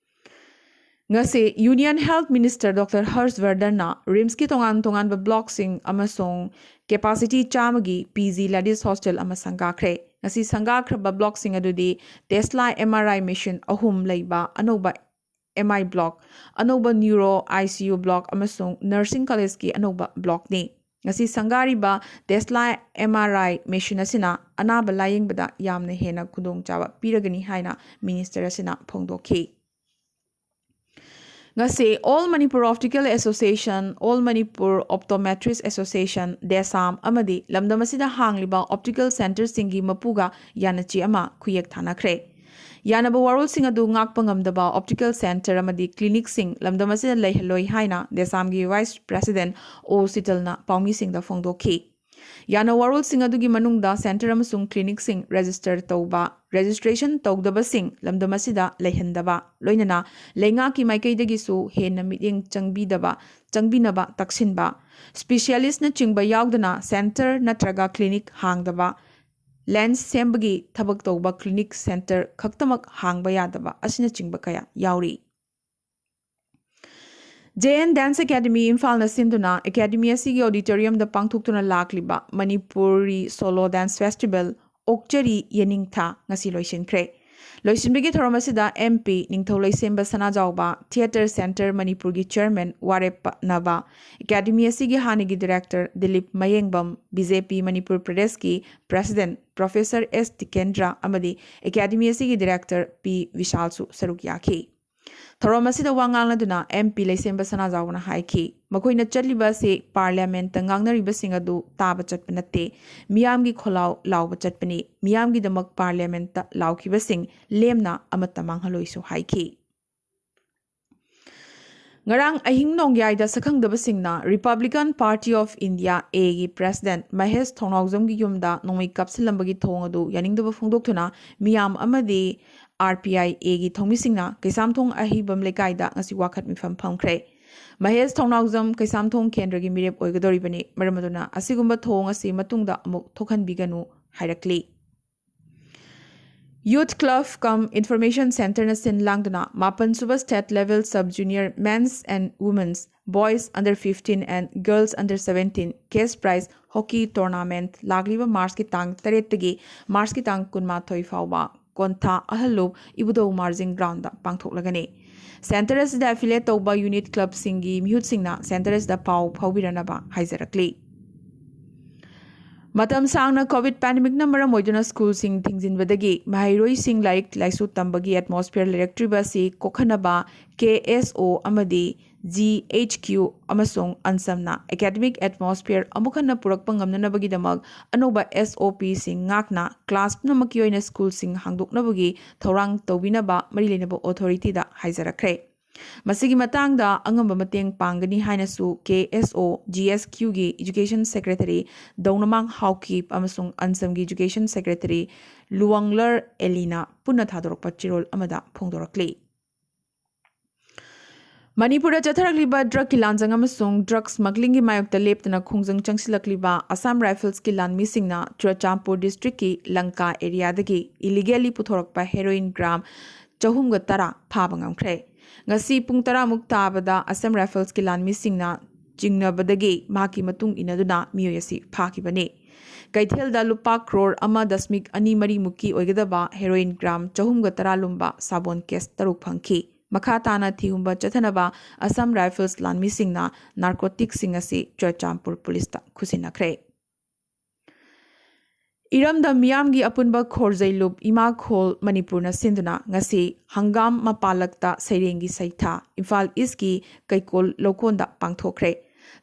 ꯉꯁꯤ ꯌꯨꯅꯤꯌꯟ ꯍꯦꯜꯊ ꯃꯤꯅꯤꯁꯇꯔ ꯗꯣꯛꯇꯔ ꯍꯔꯁ ꯕꯔꯗꯟꯅ ꯔꯤꯝꯁꯀꯤ ꯇꯣꯉꯥꯟ ꯇꯣꯉꯥꯟꯕ ꯕ꯭ꯂꯣꯛꯁꯤꯡ ꯑꯃꯁꯨꯡ ꯀꯦꯄꯥꯁꯤꯇꯤ ꯆꯥꯝꯃꯒꯤ ꯄꯤ ꯖꯤ ꯂꯦꯗꯤꯁ ꯍꯣꯁꯇꯦꯜ ꯑꯃ ꯁꯪꯒꯥꯈ꯭ꯔꯦ꯫ ꯉꯁꯤ ꯁꯪꯒꯥꯈ꯭ꯔꯕ ꯕ꯭ꯂꯣꯛꯁꯤꯡ ꯑꯗꯨꯗꯤ Tesla M R I machine ꯑꯍꯨꯝ ꯂꯩꯕ ꯑꯅꯧꯕ ꯑꯦꯝ ꯑꯥꯏ ꯕ꯭ꯂꯣꯛ, ꯑꯅꯧꯕ neuro I C U block ꯑꯃꯁꯨꯡ ꯅꯔꯁꯤꯡ ꯀꯣꯂꯦꯖꯀꯤ ꯑꯅꯧꯕ ꯕ꯭ꯂꯣꯛꯅꯤ꯫ ꯉꯁꯤ ꯁꯪꯒꯥꯔꯤꯕ Tesla M R I machine ꯑꯁꯤꯅ ꯑꯅꯥꯕ ꯂꯥꯌꯦꯡꯕꯗ ꯌꯥꯝꯅ ꯍꯦꯟꯅ ꯈꯨꯗꯣꯡꯆꯥꯕ ꯄꯤꯔꯒꯅꯤ ꯍꯥꯏꯅ ꯃꯤꯅꯤꯁꯇꯔ ꯑꯁꯤꯅ ꯐꯣꯡꯗꯣꯛꯈꯤ꯫ ꯉꯁꯤ All Manipur Optical Association, All Manipur Optometrist Association, ꯗꯦꯁꯥꯝ ꯑꯃꯗꯤ ꯂꯝꯗꯝ ꯑꯁꯤꯗ ꯍꯥꯡꯂꯤꯕ ꯑꯣꯞꯇꯤꯀꯦꯜ ꯁꯦꯟꯇꯔꯁꯤꯡꯒꯤ ꯃꯄꯨꯒ ꯌꯥꯅꯆꯦ ꯑꯃ ꯈꯨꯌꯦꯛ ꯊꯥꯅꯈ꯭ꯔꯦ꯫ ꯌꯥꯅꯕ ꯋꯥꯔꯣꯜꯁꯤꯡ ꯑꯗꯨ ꯉꯥꯛꯄ ꯉꯝꯗꯕ ꯑꯣꯞꯇꯤꯀꯦꯜ ꯁꯦꯟꯇꯔ ꯑꯃꯗꯤ ꯀ꯭ꯂꯤꯅꯤꯛꯁꯤꯡ ꯂꯝꯗꯝ ꯑꯁꯤꯗ ꯂꯩꯍꯜꯂꯣꯏ ꯍꯥꯏꯅ ꯗꯦꯁꯥꯝꯒꯤ ꯚꯥꯏꯁ ꯄ꯭ꯔꯦꯁꯤꯗꯦꯟꯠ ꯑꯣ ꯁꯤꯇꯜꯅ ꯄꯥꯎꯃꯤꯁꯤꯡꯗ ꯐꯣꯡꯗꯣꯛꯈꯤ꯫ ꯌꯥꯅ ꯋꯥꯔꯣꯜꯁꯤꯡ ꯑꯗꯨꯒꯤ ꯃꯅꯨꯡꯗ ꯁꯦꯟꯇꯔ ꯑꯃꯁꯨꯡ ꯀ꯭ꯂꯤꯅꯤꯛꯁꯤꯡ ꯔꯦꯖꯤꯁꯇꯔ ꯇꯧꯕ, ꯔꯦꯖꯤꯁꯇ꯭ꯔꯦꯁꯟ ꯇꯧꯗꯕꯁꯤꯡ ꯂꯝꯗꯝ ꯑꯁꯤꯗ ꯂꯩꯍꯟꯗꯕ, ꯂꯣꯏꯅꯅ ꯂꯩꯉꯥꯛꯀꯤ ꯃꯥꯏꯀꯩꯗꯒꯤꯁꯨ ꯍꯦꯟꯅ ꯃꯤꯠꯌꯦꯡ ꯆꯪꯕꯤꯗꯕ, ꯆꯪꯕꯤꯅꯕ ꯇꯛꯁꯤꯟꯕ, ꯁ꯭ꯄꯤꯁꯤꯌꯥꯂꯤꯁꯅꯆꯤꯡꯕ ꯌꯥꯎꯗꯅ ꯁꯦꯟꯇꯔ ꯅꯠꯇ꯭ꯔꯒ ꯀ꯭ꯂꯤꯅꯤꯛ ꯍꯥꯡꯗꯕ, ꯂꯦꯟꯁ ꯁꯦꯝꯕꯒꯤ ꯊꯕꯛ ꯇꯧꯕ ꯀ꯭ꯂꯤꯅꯤꯛ ꯁꯦꯟꯇꯔ ꯈꯛꯇꯃꯛ ꯍꯥꯡꯕ ꯌꯥꯗꯕ ꯑꯁꯤꯅꯆꯤꯡꯕ ꯀꯌꯥ ꯌꯥꯎꯔꯤ꯫ ꯖꯦ ꯑꯦꯟ Dance Academy ꯏꯝꯐꯥꯜꯅ ꯁꯤꯟꯗꯨꯅ ꯑꯦꯀꯥꯗꯃꯤ ꯑꯁꯤꯒꯤ ꯑꯣꯗꯤꯇꯣꯔꯤꯌꯝꯗ ꯄꯥꯡꯊꯣꯛꯇꯨꯅ ꯂꯥꯛꯂꯤꯕ ꯃꯅꯤꯄꯨꯔꯤ ꯁꯣꯂꯣ ꯗꯥꯟꯁ ꯐꯦꯁꯇꯤꯚꯦꯜ ꯑꯣꯛꯆꯔꯤ ꯌꯦꯅꯤꯡꯊꯥ ꯉꯁꯤ ꯂꯣꯏꯁꯤꯟꯈ꯭ꯔꯦ꯫ ꯂꯣꯏꯁꯤꯟꯕꯒꯤ ꯊꯧꯔꯝ ꯑꯁꯤꯗ ꯑꯦꯝ ꯄꯤ ꯅꯤꯡꯊꯧ ꯂꯩꯁꯦꯝꯕ ꯁꯅꯥꯖꯥꯎꯕ, ꯊꯤꯌꯦꯇꯔ ꯁꯦꯟꯇꯔ ꯃꯅꯤꯄꯨꯔꯒꯤ ꯆꯤꯌꯔꯃꯦꯟ ꯋꯥꯔꯦꯞ ꯄꯠꯅꯕ, ꯑꯦꯀꯥꯗꯃꯤ ꯑꯁꯤꯒꯤ ꯍꯥꯟꯅꯒꯤ ꯗꯤꯔꯦꯛꯇꯔ ꯗꯤꯂꯤꯞ ꯃꯌꯦꯡꯕꯝ, ꯕꯤ ꯖꯦ ꯄꯤ ꯃꯅꯤꯄꯨꯔ ꯄ꯭ꯔꯗꯦꯁꯀꯤ ꯄ꯭ꯔꯦꯁꯤꯗꯦꯟꯠ ꯄ꯭ꯔꯣꯐꯦꯁꯔ ꯑꯦꯁ ꯇꯤꯀꯦꯟꯗ꯭ꯔ ꯑꯃꯗꯤ ꯑꯦꯀꯥꯗꯃꯤ ꯑꯁꯤꯒꯤ ꯗꯤꯔꯦꯛꯇꯔ ꯄꯤ ꯕꯤꯁꯥꯜꯁꯨ ꯁꯔꯨꯛ ꯌꯥꯈꯤ꯫ ꯊꯧꯔꯝ ꯑꯁꯤꯗ ꯋꯥ ꯉꯥꯡꯂꯗꯨꯅ M P ꯂꯩꯁꯦꯝꯕ ꯁꯅꯥꯖꯥꯎꯕꯅ ꯍꯥꯏꯈꯤ, ꯃꯈꯣꯏꯅ ꯆꯠꯂꯤꯕ ꯑꯁꯤ Parliament ꯉꯥꯡꯅꯔꯤꯕꯁꯤꯡ ꯑꯗꯨ ꯇꯥꯕ ꯆꯠꯄ ꯅꯠꯇꯦ, ꯃꯤꯌꯥꯝꯒꯤ ꯈꯣꯜꯂꯥꯎ ꯂꯥꯎꯕ ꯆꯠꯄꯅꯤ, ꯃꯤꯌꯥꯝꯒꯤꯗꯃꯛ Parliament ꯂꯥꯎꯈꯤꯕꯁꯤꯡ ꯂꯦꯝꯅ ꯑꯃꯠꯇ ꯃꯥꯡꯍꯜꯂꯣꯏꯁꯨ ꯍꯥꯏꯈꯤ꯫ ꯉꯔꯥꯡ ꯑꯍꯤꯡ ꯅꯣꯡꯌꯥꯏꯗ ꯁꯛꯈꯪꯗꯕꯁꯤꯡꯅ Republican Party of India A ꯒꯤ President ꯃꯍꯦꯁ ꯊꯧꯅꯥꯎꯖꯝꯒꯤ ꯌꯨꯝꯗ ꯅꯣꯡꯃꯩ ꯀꯥꯞꯁꯤꯜꯂꯝꯕꯒꯤ ꯊꯧꯑꯣꯡ ꯑꯗꯨ ꯌꯥꯅꯤꯡꯗꯕ ꯐꯣꯡꯗꯣꯛꯇꯨꯅ ꯃꯤꯌꯥꯝ ꯑꯃꯗꯤ R P I A ꯒꯤ ꯊꯧꯃꯤꯁꯤꯡꯅ ꯀꯩꯁꯥꯝꯊꯣꯡ ꯑꯍꯤꯕꯝ ꯂꯩꯀꯥꯏꯗ ꯉꯁꯤ ꯋꯥꯈꯠ ꯃꯤꯐꯝ ꯐꯝꯈ꯭ꯔꯦ꯫ ꯃꯍꯦꯁ ꯊꯧꯅꯥꯎꯖꯝ ꯀꯩꯁꯥꯝꯊꯣꯡ ꯀꯦꯟꯗ꯭ꯔꯒꯤ ꯃꯤꯔꯦꯞ ꯑꯣꯏꯒꯗꯧꯔꯤꯕꯅꯤ, ꯃꯔꯝ ꯑꯗꯨꯅ ꯑꯁꯤꯒꯨꯝꯕ ꯊꯧꯑꯣꯡ ꯑꯁꯤ ꯃꯇꯨꯡꯗ ꯑꯃꯨꯛ ꯊꯣꯛꯍꯟꯕꯤꯒꯅꯨ ꯍꯥꯏꯔꯛꯂꯤ꯫ Youth Club cum Information Centre ꯅ ꯁꯤꯟ ꯂꯥꯡꯗꯨꯅ ꯃꯥꯄꯟ ꯁꯨꯕ State Level Sub Junior Men's and Women's, Boys under fifteen and Girls under seventeen Cash Prize Hockey Tournament ꯂꯥꯛꯂꯤꯕ March ꯀꯤ ꯇꯥꯡ ꯇꯔꯦꯠꯇꯒꯤ March ꯀꯤ ꯇꯥꯡ ꯀꯨꯟꯃꯥꯊꯣꯏ ꯐꯥꯎꯕ ꯀꯣꯟꯊꯥ ꯑꯍꯜꯂꯨꯞ ꯏꯕꯨꯙꯧ ꯃꯥꯔꯖꯤꯡ ground ꯗ ꯄꯥꯡꯊꯣꯛꯂꯒꯅꯤ꯫ Centre ꯑꯁꯤꯗ affiliate ꯇꯧꯕ unit club ꯁꯤꯡꯒꯤ ꯃꯤꯍꯨꯠꯁꯤꯡꯅ centre ꯑꯁꯤꯗ ꯄꯥꯎ ꯐꯥꯎꯕꯤꯔꯅꯕ ꯍꯥꯏꯖꯔꯛꯂꯤ꯫ ꯃꯇꯝ ꯁꯥꯡꯅ COVID pandemic ꯅ ꯃꯔꯝ ꯑꯣꯏꯗꯨꯅ school ꯁꯤꯡ ꯊꯤꯡꯖꯤꯟꯕꯗꯒꯤ ꯃꯍꯩꯔꯣꯏꯁꯤꯡ ꯂꯥꯏꯔꯤꯛ ꯂꯥꯏꯁꯨ ꯇꯝꯕꯒꯤ atmosphere ꯂꯩꯔꯛꯇ꯭ꯔꯤꯕ ꯑꯁꯤ ꯀꯣꯛꯍꯟꯅꯕ K S O ꯑꯃꯗꯤ G H Q ꯑꯃꯁꯨꯡ ꯑꯟꯁꯝꯅ academic atmosphere ꯑꯃꯨꯛ ꯍꯟꯅ ꯄꯨꯔꯛꯄ ꯉꯝꯅꯅꯕꯒꯤꯗꯃꯛ ꯑꯅꯧꯕ S O P ꯁꯤꯡ ꯉꯥꯛꯅ class ꯄꯨꯝꯅꯃꯛꯀꯤ ꯑꯣꯏꯅ school ꯁꯤꯡ ꯍꯥꯡꯗꯣꯛꯅꯕꯒꯤ ꯊꯧꯔꯥꯡ ꯇꯧꯕꯤꯅꯕ ꯃꯔꯤ ꯂꯩꯅꯕ authority ꯗ ꯍꯥꯏꯖꯔꯛꯈ꯭ꯔꯦ꯫ ꯃꯁꯤꯒꯤ ꯃꯇꯥꯡꯗ ꯑꯉꯝꯕ ꯃꯇꯦꯡ ꯄꯥꯡꯒꯅꯤ ꯍꯥꯏꯅꯁꯨ K S O G S Q ꯒꯤ Education Secretary ꯗꯧꯅꯃꯥꯡ ꯍꯥꯎꯀꯤꯞ ꯑꯃꯁꯨꯡ ꯑꯟꯁꯝꯒꯤ Education Secretary ꯂꯨꯋꯥꯡꯂꯔ ꯑꯦꯂꯤꯅ ꯄꯨꯟꯅ ꯊꯥꯗꯣꯔꯛꯄ ꯆꯦꯔꯣꯜ ꯑꯃꯗ ꯐꯣꯡꯗꯣꯔꯛꯂꯤ꯫ ꯃꯅꯤꯄꯨꯔꯗ ꯆꯠꯊꯔꯛꯂꯤꯕ drug ꯀꯤ ꯂꯥꯟꯖꯪ ꯑꯃꯁꯨꯡ drug smuggling ꯒꯤ ꯃꯥꯌꯣꯛꯇ ꯂꯦꯞꯇꯅ ꯈꯣꯡꯖꯪ ꯆꯪꯁꯤꯜꯂꯛꯂꯤꯕ Assam Rifles ꯀꯤ ꯂꯥꯟꯃꯤꯁꯤꯡꯅ ꯆꯨꯔꯆꯥꯟꯄꯨꯔ district ꯀꯤ ꯂꯪꯀꯥ area ꯗꯒꯤ illegally ꯄꯨꯊꯣꯔꯛꯄ heroin gram ꯆꯍꯨꯝꯒ ꯇꯔꯥ ꯐꯥꯕ ꯉꯝꯈ꯭ꯔꯦ꯫ ꯉꯁꯤ ꯄꯨꯡ ꯇꯔꯥꯃꯨꯛ ꯇꯥꯕꯗ Assam Rifles ꯀꯤ ꯂꯥꯟꯃꯤꯁꯤꯡꯅ ꯆꯤꯡꯅꯕꯗꯒꯤ ꯃꯍꯥꯛꯀꯤ ꯃꯇꯨꯡ ꯏꯟꯅꯗꯨꯅ ꯃꯤꯑꯣꯏ ꯑꯁꯤ ꯐꯥꯈꯤꯕꯅꯤ꯫ ꯀꯩꯊꯦꯜꯗ ꯂꯨꯄꯥ crore ꯑꯃ ꯗꯁꯃꯤꯛ ꯑꯅꯤ ꯃꯔꯤꯃꯨꯛꯀꯤ ꯑꯣꯏꯒꯗꯕ heroin gram ꯆꯍꯨꯝꯒ ꯇꯔꯥ ꯂꯨꯝꯕ ꯁꯥꯕꯣꯟ case ꯇꯔꯨꯛ ꯐꯪꯈꯤ꯫ ꯃꯈꯥ ꯇꯥꯅ ꯊꯤꯍꯨꯝꯕ ꯆꯠꯊꯅꯕ Assam Rifles ꯂꯥꯟꯃꯤꯁꯤꯡꯅ narcotic ꯁꯤꯡ ꯑꯁꯤ ꯆꯨꯔꯆꯥꯟꯄꯨꯔ police ꯇ ꯈꯨꯠꯁꯤꯟꯅꯈ꯭ꯔꯦ꯫ ꯏꯔꯝꯗꯝ ꯃꯤꯌꯥꯝꯒꯤ ꯑꯄꯨꯟꯕ ꯈꯣꯔꯖꯩꯂꯨꯞ ꯏꯃꯥꯈꯣꯜ ꯃꯅꯤꯄꯨꯔꯅ ꯁꯤꯟꯗꯨꯅ ꯉꯁꯤ ꯍꯪꯒꯥꯝ ꯃꯄꯥꯜꯂꯛꯇ ꯁꯩꯔꯦꯡꯒꯤ ꯁꯩꯊꯥ ꯏꯝꯐꯥꯜ ꯏꯁꯀꯤ ꯀꯩꯀꯣꯜ ꯂꯧꯀꯣꯟꯗ ꯄꯥꯡꯊꯣꯛꯈ꯭ꯔꯦ꯫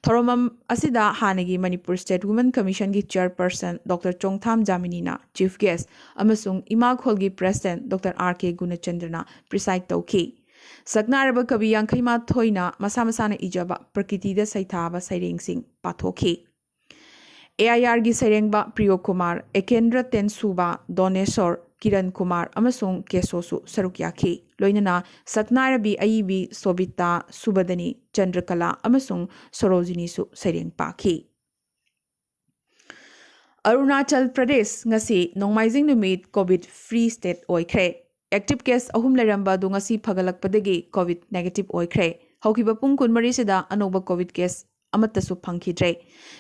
ꯊꯧꯔꯝ ꯑꯁꯤꯗ ꯍꯥꯟꯅꯒꯤ ꯃꯅꯤꯄꯨꯔ ꯁ꯭ꯇꯦꯠ ꯋꯨꯃꯦꯟ ꯀꯃꯤꯁꯟꯒꯤ ꯆꯤꯌꯔꯄꯔꯁꯟ ꯗꯣꯛꯇꯔ ꯆꯣꯡꯊꯥꯝ ꯖꯥꯃꯤꯅꯤꯅ ꯆꯤꯐ ꯒꯦꯁ꯭ꯠ ꯑꯃꯁꯨꯡ ꯏꯃꯥꯈꯣꯜꯒꯤ ꯄ꯭ꯔꯦꯁꯤꯗꯦꯟꯠ ꯗꯣꯛꯇꯔ ꯑꯥꯔ ꯀꯦ ꯒꯨꯅꯆꯟꯗ꯭ꯔꯅ ꯄ꯭ꯔꯤꯁꯥꯏꯗ ꯇꯧꯈꯤ꯫ ꯁꯛꯅꯥꯏꯔꯕ ꯀꯕꯤ ꯌꯥꯡꯈꯩ ꯃꯥꯊꯣꯏꯅ ꯃꯁꯥ ꯃꯁꯥꯅ ꯏꯖꯕ ꯄ꯭ꯔꯀꯤꯇꯤꯗ ꯁꯩꯊꯥꯕ ꯁꯩꯔꯦꯡꯁꯤꯡ ꯄꯥꯊꯣꯛꯈꯤ꯫ ꯑꯦ ꯑꯥꯏ ꯑꯥꯔꯒꯤ ꯁꯩꯔꯦꯡꯕ ꯄ꯭ꯔꯤꯌꯣ ꯀꯨꯃꯥꯔ, ꯑꯦꯀꯦꯟꯗ꯭ꯔ ꯇꯦꯟꯁꯨꯕ, ꯗꯣꯅꯦꯁꯣꯔ, ꯀꯤꯔꯟ ꯀꯨꯃꯥꯔ ꯑꯃꯁꯨꯡ ꯀꯦꯁꯣꯁꯨ ꯁꯔꯨꯛ ꯌꯥꯈꯤ꯫ ꯂꯣꯏꯅꯅ ꯁꯛꯅꯥꯏꯔꯕꯤ ꯑꯏꯕꯤ ꯁꯣꯕꯤꯇꯥ, ꯁꯨꯕꯗꯅꯤ, ꯆꯟꯗ꯭ꯔꯀꯂꯥ ꯑꯃꯁꯨꯡ ꯁꯣꯔꯣꯖꯤꯅꯤꯁꯨ ꯁꯩꯔꯦꯡ ꯄꯥꯈꯤ꯫ ꯑꯔꯨꯅꯥꯆꯜ ꯄ꯭ꯔꯗꯦꯁ ꯉꯁꯤ ꯅꯣꯡꯃꯥꯏꯖꯤꯡ ꯅꯨꯃꯤꯠ ꯀꯣꯚꯤꯗ ꯐ꯭ꯔꯤ ꯁ꯭ꯇꯦꯠ ꯑꯣꯏꯈ꯭ꯔꯦ꯫ ꯑꯦꯛꯇꯤꯚ ꯀꯦꯁ ꯑꯍꯨꯝ ꯂꯩꯔꯝꯕ ꯑꯗꯨ ꯉꯁꯤ ꯐꯒꯠꯂꯛꯄꯗꯒꯤ ꯀꯣꯚꯤꯗ ꯅꯦꯒꯦꯇꯤꯚ ꯑꯣꯏꯈ꯭ꯔꯦ꯫ ꯍꯧꯈꯤꯕ ꯄꯨꯡ ꯀꯨꯟꯃꯔꯤꯁꯤꯗ ꯑꯅꯧꯕ ꯀꯣꯚꯤꯗ ꯀꯦꯁ ꯑꯃꯠꯇꯁꯨ ꯐꯪꯈꯤꯗ꯭ꯔꯦ꯫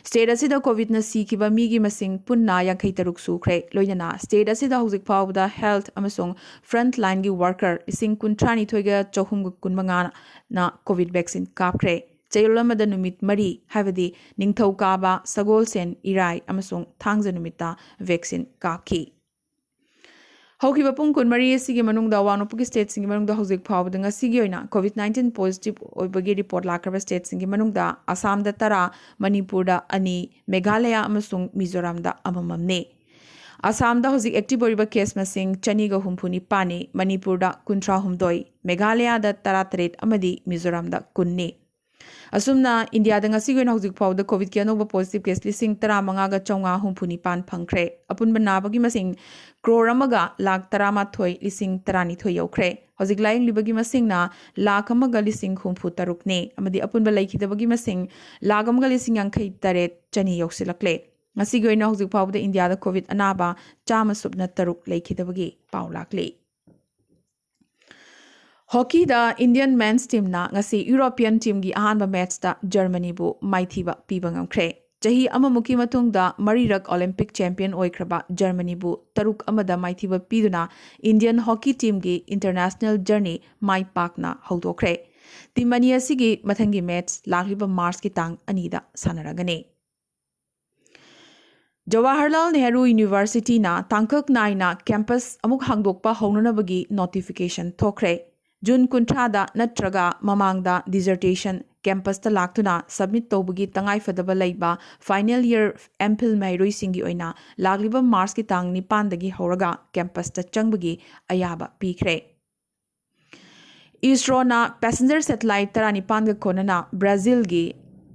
ꯁ꯭ꯇꯦꯠ ꯑꯁꯤꯗ ꯀꯣꯚꯤꯗꯅ ꯁꯤꯈꯤꯕ ꯃꯤꯒꯤ ꯃꯁꯤꯡ ꯄꯨꯟꯅ ꯌꯥꯡꯈꯩ ꯇꯔꯨꯛ ꯁꯨꯈ꯭ꯔꯦ꯫ ꯂꯣꯏꯅꯅ ꯁ꯭ꯇꯦꯠ ꯑꯁꯤꯗ ꯍꯧꯖꯤꯛ ꯐꯥꯎꯕꯗ ꯍꯦꯜꯊ ꯑꯃꯁꯨꯡ ꯐ꯭ꯔꯟꯠ ꯂꯥꯏꯟꯒꯤ ꯋꯥꯔꯀꯔ ꯂꯤꯁꯤꯡ ꯀꯨꯟꯊ꯭ꯔꯥ ꯅꯤꯊꯣꯏꯒ ꯆꯍꯨꯝꯒ ꯀꯨꯟꯃꯉꯥꯅ ꯀꯣꯚꯤꯗ ꯚꯦꯛꯁꯤꯟ ꯀꯥꯞꯈ꯭ꯔꯦ꯫ ꯆꯌꯣꯜ ꯑꯃꯗ ꯅꯨꯃꯤꯠ ꯃꯔꯤ, ꯍꯥꯏꯕꯗꯤ ꯅꯤꯡꯊꯧꯀꯥꯕ, ꯁꯒꯣꯜꯁꯦꯟ, ꯏꯔꯥꯏ ꯑꯃꯁꯨꯡ ꯊꯥꯡꯖ ꯅꯨꯃꯤꯠꯇ ꯚꯦꯛꯁꯤꯟ ꯀꯥꯞꯈꯤ꯫ ꯍꯧꯈꯤꯕ ꯄꯨꯡ ꯀꯨꯟꯃꯔꯤ ꯑꯁꯤꯒꯤ ꯃꯅꯨꯡꯗ ꯑꯋꯥꯡ ꯅꯣꯡꯄꯣꯛꯀꯤ ꯁ꯭ꯇꯦꯠꯁꯤꯡꯒꯤ ꯃꯅꯨꯡꯗ ꯍꯧꯖꯤꯛ ꯐꯥꯎꯕꯗ ꯉꯁꯤꯒꯤ ꯑꯣꯏꯅ ꯀꯣꯚꯤꯗ ꯅꯥꯏꯟꯇꯤꯟ ꯄꯣꯖꯤꯇꯤꯚ ꯑꯣꯏꯕꯒꯤ ꯔꯤꯄꯣꯔꯠ ꯂꯥꯛꯈ꯭ꯔꯕ ꯁ꯭ꯇꯦꯠꯁꯤꯡꯒꯤ ꯃꯅꯨꯡꯗ ꯑꯁꯥꯝꯗ ꯇꯔꯥ, ꯃꯅꯤꯄꯨꯔꯗ ꯑꯅꯤ, ꯃꯦꯘꯥꯂꯌꯥ ꯑꯃꯁꯨꯡ ꯃꯤꯖꯣꯔꯥꯝꯗ ꯑꯃꯃꯝꯅꯤ꯫ ꯑꯁꯥꯝꯗ ꯍꯧꯖꯤꯛ ꯑꯦꯛꯇꯤꯚ ꯑꯣꯏꯔꯤꯕ ꯀꯦꯁ ꯃꯁꯤꯡ ꯆꯅꯤꯒ ꯍꯨꯝꯐꯨ ꯅꯤꯄꯥꯟꯅꯤ, ꯃꯅꯤꯄꯨꯔꯗ ꯀꯨꯟꯊ꯭ꯔꯥ ꯍꯨꯝꯗꯣꯏ, ꯃꯦꯘꯥꯂꯌꯥꯗ ꯇꯔꯥ ꯇꯔꯦꯠ ꯑꯃꯗꯤ ꯃꯤꯖꯣꯔꯥꯝꯗ ꯀꯨꯟꯅꯤ꯫ ꯑꯁꯨꯝꯅ ꯏꯟꯗꯤꯌꯥꯗ ꯉꯁꯤꯒꯤ ꯑꯣꯏꯅ ꯍꯧꯖꯤꯛ ꯐꯥꯎꯕꯗ ꯀꯣꯚꯤꯗꯀꯤ ꯑꯅꯧꯕ ꯄꯣꯖꯤꯇꯤꯚ ꯀꯦꯁ ꯂꯤꯁꯤꯡ ꯇꯔꯥꯃꯉꯥꯒ ꯆꯥꯝꯃꯉꯥ ꯍꯨꯝꯐꯨ ꯅꯤꯄꯥꯟ ꯐꯪꯈ꯭ꯔꯦ꯫ ꯑꯄꯨꯟꯕ ꯅꯥꯕꯒꯤ ꯃꯁꯤꯡ ꯀ꯭ꯔꯣꯔ ꯑꯃꯒ ꯂꯥꯈ ꯇꯔꯥꯃꯥꯊꯣꯏ ꯂꯤꯁꯤꯡ ꯇꯔꯥꯅꯤꯊꯣꯏ ꯌꯧꯈ꯭ꯔꯦ꯫ ꯍꯧꯖꯤꯛ ꯂꯥꯌꯦꯡꯂꯤꯕꯒꯤ ꯃꯁꯤꯡꯅ ꯂꯥꯈ ꯑꯃꯒ ꯂꯤꯁꯤꯡ ꯍꯨꯝꯐꯨ ꯇꯔꯨꯛꯅꯤ, ꯑꯃꯗꯤ ꯑꯄꯨꯟꯕ ꯂꯩꯈꯤꯗꯕꯒꯤ ꯃꯁꯤꯡ ꯂꯥꯈ ꯑꯃꯒ ꯂꯤꯁꯤꯡ ꯌꯥꯡꯈꯩ ꯇꯔꯦꯠ ꯆꯅꯤ ꯌꯧꯁꯤꯜꯂꯛꯂꯦ꯫ ꯉꯁꯤꯒꯤ ꯑꯣꯏꯅ ꯍꯧꯖꯤꯛ ꯐꯥꯎꯕꯗ ꯏꯟꯗꯤꯌꯥꯗ ꯀꯣꯚꯤꯗ ꯑꯅꯥꯕ ꯆꯥꯝꯃ ꯁꯨꯞꯅ ꯇꯔꯨꯛ ꯂꯩꯈꯤꯗꯕꯒꯤ ꯄꯥꯎ ꯂꯥꯛꯂꯤ꯫ ꯍꯣꯀꯤꯗ ꯏꯟꯗꯤꯌꯟ ꯃꯦꯟꯁ ꯇꯤꯝꯅ ꯉꯁꯤ ꯌꯨꯔꯣꯄꯤꯌꯟ ꯇꯤꯝꯒꯤ ꯑꯍꯥꯟꯕ ꯃꯦꯠꯁꯇ ꯖꯔꯃꯅꯤꯕꯨ ꯃꯥꯏꯊꯤꯕ ꯄꯤꯕ ꯉꯝꯈ꯭ꯔꯦ꯫ ꯆꯍꯤ ꯑꯃꯃꯨꯛꯀꯤ ꯃꯇꯨꯡꯗ ꯃꯔꯤꯔꯛ ꯑꯣꯂꯤꯝꯄꯤꯛ ꯆꯦꯝꯄꯤꯌꯟ ꯑꯣꯏꯈ꯭ꯔꯕ ꯖꯔꯃꯅꯤꯕꯨ ꯇꯔꯨꯛ ꯑꯃꯗ ꯃꯥꯏꯊꯤꯕ ꯄꯤꯗꯨꯅ ꯏꯟꯗꯤꯌꯟ ꯍꯣꯀꯤ ꯇꯤꯝꯒꯤ ꯏꯟꯇꯔꯅꯦꯁꯅꯦꯜ ꯖꯔꯅꯤ ꯃꯥꯏ ꯄꯥꯛꯅ ꯍꯧꯗꯣꯛꯈ꯭ꯔꯦ꯫ ꯇꯤꯝ ꯑꯅꯤ ꯑꯁꯤꯒꯤ ꯃꯊꯪꯒꯤ ꯃꯦꯠꯁ ꯂꯥꯛꯂꯤꯕ ꯃꯥꯔꯆꯀꯤ ꯇꯥꯡ ꯑꯅꯤꯗ ꯁꯥꯟꯅꯔꯒꯅꯤ꯫ ꯖꯋꯥꯍꯔꯂꯥꯜ ꯅꯦꯍꯔꯨ ꯌꯨꯅꯤꯚꯔꯁꯤꯇꯤꯅ ꯇꯥꯡꯀꯛ ꯅꯥꯏꯅ ꯀꯦꯝꯄꯁ ꯑꯃꯨꯛ ꯍꯥꯡꯗꯣꯛꯄ ꯍꯧꯅꯅꯕꯒꯤ ꯅꯣꯇꯤꯐꯤꯀꯦꯁꯟ ꯊꯣꯛꯈ꯭ꯔꯦ꯫ ꯖꯨꯟ ꯀꯨꯟꯊ꯭ꯔꯥꯗ ꯅꯠꯇ꯭ꯔꯒ ꯃꯃꯥꯡꯗ ꯗꯤꯖꯔꯇꯦꯁꯟ ꯀꯦꯝꯄꯁꯇ ꯂꯥꯛꯇꯨꯅ ꯁꯕꯃꯤꯠ ꯇꯧꯕꯒꯤ ꯇꯉꯥꯏꯐꯗꯕ ꯂꯩꯕ ꯐꯥꯏꯅꯦꯜ ꯏꯌꯔ ꯑꯦꯝꯐꯤꯜ ꯃꯍꯩꯔꯣꯏꯁꯤꯡꯒꯤ ꯑꯣꯏꯅ ꯂꯥꯛꯂꯤꯕ ꯃꯥꯔꯆꯀꯤ ꯇꯥꯡ ꯅꯤꯄꯥꯟꯗꯒꯤ ꯍꯧꯔꯒ ꯀꯦꯝꯄꯁꯇ ꯆꯪꯕꯒꯤ ꯑꯌꯥꯕ ꯄꯤꯈ꯭ꯔꯦ꯫ ꯏꯁꯔꯣꯅ ꯄꯦꯁꯦꯟꯖꯔ ꯁꯦꯇꯤꯂꯥꯏꯠ ꯇꯔꯥꯅꯤꯄꯥꯟꯒ ꯀꯣꯟꯅꯅ ꯕ꯭ꯔꯥꯖꯤꯜꯒꯤ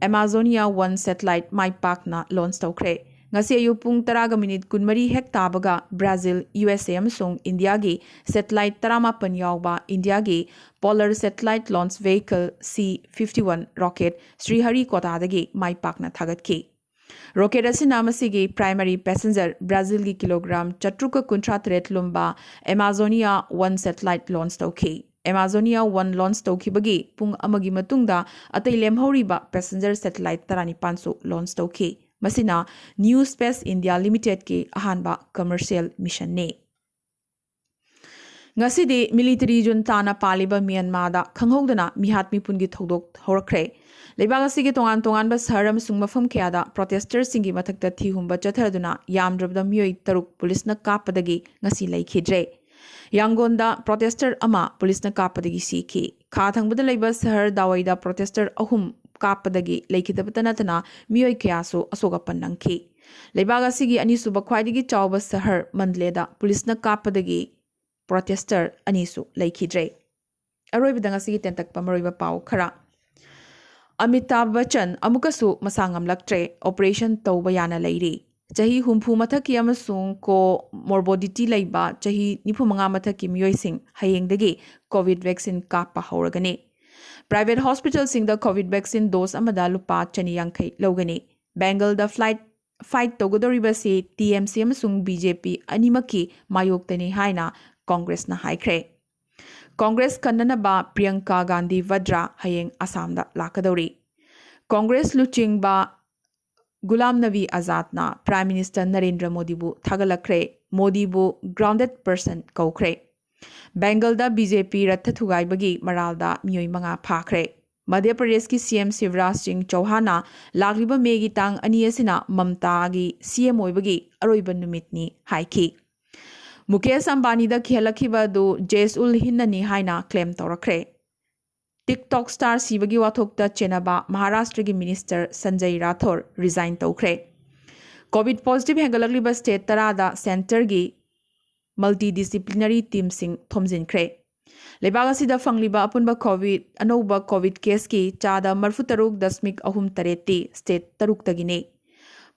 ꯑꯦꯃꯥꯖꯣꯅꯤꯌꯥ ꯋꯥꯟ ꯁꯦꯇꯤꯂꯥꯏꯠ ꯃꯥꯏ ꯄꯥꯛꯅ ꯂꯣꯟꯆ ꯇꯧꯈ꯭ꯔꯦ꯫ ꯉꯁꯤ ꯑꯌꯨꯛ ꯄꯨꯡ ꯇꯔꯥꯒ ꯃꯤꯅꯤꯠ ꯀꯨꯟꯃꯔꯤ ꯍꯦꯛ ꯇꯥꯕꯒ ꯕ꯭ꯔꯥꯖꯤꯜ, ꯌꯨ ꯑꯦꯁ ꯑꯦ ꯑꯃꯁꯨꯡ ꯏꯟꯗꯤꯌꯥꯒꯤ ꯁꯦꯇꯤꯂꯥꯏꯠ ꯇꯔꯥꯃꯥꯄꯟ ꯌꯥꯎꯕ ꯏꯟꯗꯤꯌꯥꯒꯤ Polar Satellite Launch Vehicle C fifty one rocket ꯁ꯭ꯔꯤꯍꯔꯤꯀꯣꯇꯥꯗꯒꯤ ꯃꯥꯏ ꯄꯥꯛꯅ ꯊꯥꯒꯠꯈꯤ꯫ ꯔꯣꯀꯦꯠ ꯑꯁꯤꯅ ꯃꯁꯤꯒꯤ ꯄ꯭ꯔꯥꯏꯃꯔꯤ ꯄꯦꯁꯦꯟꯖꯔ ꯕ꯭ꯔꯥꯖꯤꯜꯒꯤ ꯀꯤꯂꯣꯒ꯭ꯔꯥꯝ ꯆꯥꯇ꯭ꯔꯨꯛꯀ ꯀꯨꯟꯊ꯭ꯔꯥ ꯇꯔꯦꯠ ꯂꯨꯝꯕ ꯑꯦꯃꯥꯖꯣꯅꯤꯌꯥ ꯋꯥꯟ ꯁꯦꯇꯤꯂꯥꯏꯠ ꯂꯣꯟꯆ ꯇꯧꯈꯤ꯫ ꯑꯦꯃꯥꯖꯣꯅꯤꯌꯥ ꯋꯥꯟ ꯂꯣꯟꯆ ꯇꯧꯈꯤꯕꯒꯤ ꯄꯨꯡ ꯑꯃꯒꯤ ꯃꯇꯨꯡꯗ ꯑꯇꯩ ꯂꯦꯝꯍꯧꯔꯤꯕ ꯄꯦꯁꯦꯟꯖꯔ ꯁꯦꯇꯤꯂꯥꯏꯠ ꯇꯔꯥꯅꯤꯄꯥꯟꯁꯨ ꯂꯣꯟꯆ ꯇꯧꯈꯤ꯫ ꯃꯁꯤꯅ ꯅ꯭ꯌꯨ ꯁ꯭ꯄꯦꯁ ꯏꯟꯗꯤꯌꯥ ꯂꯤꯃꯤꯇꯦꯗꯀꯤ ꯑꯍꯥꯟꯕ ꯀꯃꯔꯁꯤꯌꯦꯜ ꯃꯤꯁꯟꯅꯤ꯫ ꯉꯁꯤꯗꯤ ꯃꯤꯂꯤꯇꯔꯤ ꯖꯨꯟꯇꯥꯅ ꯄꯥꯜꯂꯤꯕ ꯃ꯭ꯌꯥꯟꯃꯥꯔꯗ ꯈꯪꯍꯧꯗꯅ ꯃꯤꯍꯥꯠ ꯃꯤꯄꯨꯟꯒꯤ ꯊꯧꯗꯣꯛ ꯍꯧꯔꯛꯈ꯭ꯔꯦ꯫ ꯂꯩꯕꯥꯛ ꯑꯁꯤꯒꯤ ꯇꯣꯉꯥꯟ ꯇꯣꯉꯥꯟꯕ ꯁꯍꯔ ꯑꯃꯁꯨꯡ ꯃꯐꯝ ꯀꯌꯥꯗ ꯄ꯭ꯔꯣꯇꯦꯁꯇꯔꯁꯤꯡꯒꯤ ꯃꯊꯛꯇ ꯊꯤꯍꯨꯝꯕ ꯆꯠꯊꯗꯨꯅ ꯌꯥꯝꯗ꯭ꯔꯕꯗ ꯃꯤꯑꯣꯏ ꯇꯔꯨꯛ ꯄꯨꯂꯤꯁꯅ ꯀꯥꯞꯄꯗꯒꯤ ꯉꯁꯤ ꯂꯩꯈꯤꯗ꯭ꯔꯦ꯫ ꯌꯥꯡꯒꯣꯟꯗ ꯄ꯭ꯔꯣꯇꯦꯁꯇꯔ ꯑꯃ ꯄꯨꯂꯤꯁꯅ ꯀꯥꯞꯄꯗꯒꯤ ꯁꯤꯈꯤ꯫ ꯈꯥ ꯊꯪꯕꯗ ꯂꯩꯕ ꯁꯍꯔ ꯗꯥꯋꯩꯗ ꯄ꯭ꯔꯣꯇꯦꯁꯇꯔ ꯑꯍꯨꯝ ꯀꯥꯞꯄꯗꯒꯤ ꯂꯩꯈꯤꯗꯕꯇ ꯅꯠꯇꯅ ꯃꯤꯑꯣꯏ ꯀꯌꯥꯁꯨ ꯑꯁꯣꯛ ꯑꯄꯟ ꯅꯪꯈꯤ꯫ ꯂꯩꯕꯥꯛ ꯑꯁꯤꯒꯤ ꯑꯅꯤꯁꯨꯕ ꯈ꯭ꯋꯥꯏꯗꯒꯤ ꯆꯥꯎꯕ ꯁꯍꯔ ꯃꯟꯗꯂꯦꯗ ꯄꯨꯂꯤꯁꯅ ꯀꯥꯞꯄꯗꯒꯤ ꯄ꯭ꯔꯣꯇꯦꯁꯇꯔ ꯑꯅꯤꯁꯨ ꯂꯩꯈꯤꯗ꯭ꯔꯦ꯫ ꯑꯔꯣꯏꯕꯗ ꯉꯁꯤꯒꯤ ꯇꯦꯟꯇꯛꯄ ꯃꯔꯨꯑꯣꯏꯕ ꯄꯥꯎ ꯈꯔ꯫ ꯑꯃꯤꯇꯥꯚ ꯕꯆꯟ ꯑꯃꯨꯛꯀꯁꯨ ꯃꯁꯥ ꯉꯝꯂꯛꯇ꯭ꯔꯦ, ꯑꯣꯄꯔꯦꯁꯟ ꯇꯧꯕ ꯌꯥꯅ ꯂꯩꯔꯤ꯫ ꯆꯍꯤ ꯍꯨꯝꯐꯨ ꯃꯊꯛꯀꯤ ꯑꯃꯁꯨꯡ ꯀꯣ ꯃꯣꯔꯕꯣꯗꯤꯇꯤ ꯂꯩꯕ ꯆꯍꯤ ꯅꯤꯐꯨ ꯃꯉꯥ ꯃꯊꯛꯀꯤ ꯃꯤꯑꯣꯏꯁꯤꯡ ꯍꯌꯦꯡꯗꯒꯤ ꯀꯣꯚꯤꯗ ꯚꯦꯛꯁꯤꯟ ꯀꯥꯞꯄ ꯍꯧꯔꯒꯅꯤ꯫ ꯄ꯭ꯔꯥꯏꯚꯦꯠ ꯍꯣꯁꯄꯤꯇꯥꯜꯁꯤꯡꯗ ꯀꯣꯚꯤꯗ ꯚꯦꯛꯁꯤꯟ ꯗꯣꯁ ꯑꯃꯗ ꯂꯨꯄꯥ ꯆꯅꯤ ꯌꯥꯡꯈꯩ ꯂꯧꯒꯅꯤ꯫ ꯕꯦꯡꯒꯜꯗ ꯐ꯭ꯂꯥꯏꯠ ꯐꯥꯏꯠ ꯇꯧꯒꯗꯧꯔꯤꯕꯁꯤ ꯇꯤ ꯑꯦꯝ ꯁꯤ ꯑꯃꯁꯨꯡ ꯕꯤ ꯖꯦ ꯄꯤ ꯑꯅꯤꯃꯛꯀꯤ ꯃꯥꯌꯣꯛꯇꯅꯤ ꯍꯥꯏꯅ ꯀꯣꯡꯒ꯭ꯔꯦꯁꯅ ꯍꯥꯏꯈ꯭ꯔꯦ꯫ ꯀꯣꯡꯒ꯭ꯔꯦꯁ ꯀꯟꯅꯅꯕ ꯄ꯭ꯔꯤꯌꯪꯀꯥ ꯒꯥꯟꯙꯤ ꯚꯗ꯭ꯔꯥ ꯍꯌꯦꯡ ꯑꯁꯥꯝꯗ ꯂꯥꯛꯀꯗꯧꯔꯤ꯫ ꯀꯣꯡꯒ꯭ꯔꯦꯁ ꯂꯨꯆꯤꯡꯕ ꯒꯨꯂꯥꯝ ꯅꯕꯤ ꯑꯖꯥꯗꯅ ꯄ꯭ꯔꯥꯏꯝ ꯃꯤꯅꯤꯁꯇꯔ ꯅꯔꯦꯟꯗ꯭ꯔ ꯃꯣꯗꯤꯕꯨ ꯊꯥꯒꯠꯂꯛꯈ꯭ꯔꯦ꯫ ꯃꯣꯗꯤꯕꯨ ꯒ꯭ꯔꯥꯎꯟꯗꯦꯗ ꯄꯔꯁꯟ ꯀꯧꯈ꯭ꯔꯦ꯫ ꯕꯦꯡꯒꯜꯗ ꯕꯤ ꯖꯦ ꯄꯤ ꯔꯠꯊ ꯊꯨꯒꯥꯏꯕꯒꯤ ꯃꯔꯥꯜꯗ ꯃꯤꯑꯣꯏ ꯃꯉꯥ ꯐꯥꯈ꯭ꯔꯦ꯫ ꯃꯙ꯭ꯌ ꯄ꯭ꯔꯗꯦꯁꯀꯤ ꯁꯤ ꯑꯦꯝ ꯁꯤꯕꯔꯥꯖ ꯁꯤꯡ ꯆꯧꯍꯥꯟꯅ ꯂꯥꯛꯂꯤꯕ ꯃꯦꯒꯤ ꯇꯥꯡ ꯑꯅꯤ ꯑꯁꯤꯅ ꯃꯝꯇꯥꯒꯤ ꯁꯤ ꯑꯦꯝ ꯑꯣꯏꯕꯒꯤ ꯑꯔꯣꯏꯕ ꯅꯨꯃꯤꯠꯅꯤ ꯍꯥꯏꯈꯤ꯫ ꯃꯨꯀꯦꯁ ꯑꯝꯕꯥꯅꯤꯗ ꯀꯤꯍꯜꯂꯛꯈꯤꯕ ꯑꯗꯨ ꯖꯦꯁ ꯎꯜ ꯍꯤꯟꯅꯅꯤ ꯍꯥꯏꯅ ꯀ꯭ꯂꯦꯝ ꯇꯧꯔꯛꯈ꯭ꯔꯦ꯫ ꯇꯤꯛꯇꯣꯛ ꯁ꯭ꯇꯥꯔ ꯁꯤꯕꯒꯤ ꯋꯥꯊꯣꯛꯇ ꯆꯦꯟꯅꯕ ꯃꯍꯥꯔꯥꯁꯇ꯭ꯔꯒꯤ ꯃꯤꯅꯤꯁꯇꯔ ꯁꯟꯖꯩ ꯔꯥꯊꯣꯔ ꯔꯤꯖꯥꯏꯟ ꯇꯧꯈ꯭ꯔꯦ꯫ ꯀꯣꯚꯤꯗ ꯄꯣꯖꯤꯇꯤꯚ ꯍꯦꯟꯒꯠꯂꯛꯂꯤꯕ ꯁ꯭ꯇꯦꯠ ꯇꯔꯥꯗ ꯁꯦꯟꯇꯔꯒꯤ ꯃꯜꯇꯤ ꯗꯤꯁꯤꯄ꯭ꯂꯤꯅꯔꯤ ꯇꯤꯝꯁꯤꯡ ꯊꯣꯝꯖꯤꯟꯈ꯭ꯔꯦ꯫ ꯂꯩꯕꯥꯛ ꯑꯁꯤꯗ ꯐꯪꯂꯤꯕ ꯑꯄꯨꯟꯕ ꯀꯣꯚꯤꯗ, ꯑꯅꯧꯕ ꯀꯣꯚꯤꯗ ꯀꯦꯁꯀꯤ ꯆꯥꯗ ꯃꯔꯤꯐꯨ ꯇꯔꯨꯛ ꯗꯁꯃꯤꯛ ꯑꯍꯨꯝ ꯇꯔꯦꯠꯇꯤ ꯁ꯭ꯇꯦꯠ ꯇꯔꯨꯛꯇꯒꯤꯅꯤ꯫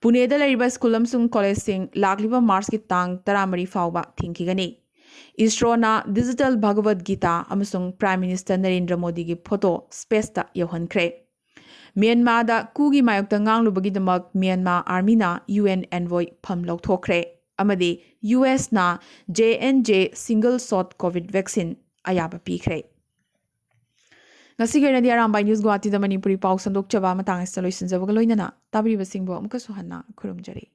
ꯄꯨꯅꯦꯗ ꯂꯩꯔꯤꯕ ꯁ꯭ꯀꯨꯜ ꯑꯃꯁꯨꯡ ꯀꯣꯂꯦꯖꯁꯤꯡ ꯂꯥꯛꯂꯤꯕ ꯃꯥꯔꯆꯀꯤ ꯇꯥꯡ ꯇꯔꯥꯃꯔꯤ ꯐꯥꯎꯕ ꯊꯤꯡꯈꯤꯒꯅꯤ꯫ ꯏꯁꯔꯣꯅ ꯗꯤꯖꯤꯇꯦꯜ ꯚꯒꯋꯗ ꯒꯤꯇꯥ ꯑꯃꯁꯨꯡ ꯄ꯭ꯔꯥꯏꯝ ꯃꯤꯅꯤꯁꯇꯔ ꯅꯔꯦꯟꯗ꯭ꯔ ꯃꯣꯗꯤꯒꯤ ꯐꯣꯇꯣ ꯁ꯭ꯄꯦꯁꯇ ꯌꯧꯍꯟꯈ꯭ꯔꯦ꯫ ꯃ꯭ꯌꯥꯟꯃꯥꯔꯗ ꯀꯨꯒꯤ ꯃꯥꯌꯣꯛꯇ ꯉꯥꯡꯂꯨꯕꯒꯤꯗꯃꯛ ꯃ꯭ꯌꯥꯟꯃꯥꯔ ꯑꯥꯔꯃꯤꯅ ꯌꯨ ꯑꯦꯟ ꯑꯦꯟꯚꯣꯏ ꯐꯝ ꯂꯧꯊꯣꯛꯈ꯭ꯔꯦ ꯑꯃꯗꯤ ꯌꯨ ꯑꯦꯁꯅ J and J single shot covid vaccine ꯑꯌꯥꯕ ꯄꯤꯈ꯭ꯔꯦ꯫ ꯉꯁꯤꯒꯤ ꯑꯣꯏꯅꯗꯤ ꯑꯔꯥꯝꯕꯥꯏ ꯅ꯭ꯌꯨꯁ ꯒꯨꯋꯥꯍꯥꯇꯤꯗ ꯃꯅꯤꯄꯨꯔꯤ ꯄꯥꯎ ꯁꯟꯗꯣꯛꯆꯕ ꯃꯇꯥꯡ ꯑꯁꯤꯗ ꯂꯣꯏꯁꯤꯟꯖꯕꯒ ꯂꯣꯏꯅꯅ ꯇꯥꯕꯤꯔꯤꯕꯁꯤꯡꯕꯨ ꯑꯃꯨꯛꯀꯁꯨ ꯍꯟꯅ ꯈꯨꯔꯨꯝꯖꯔꯤ꯫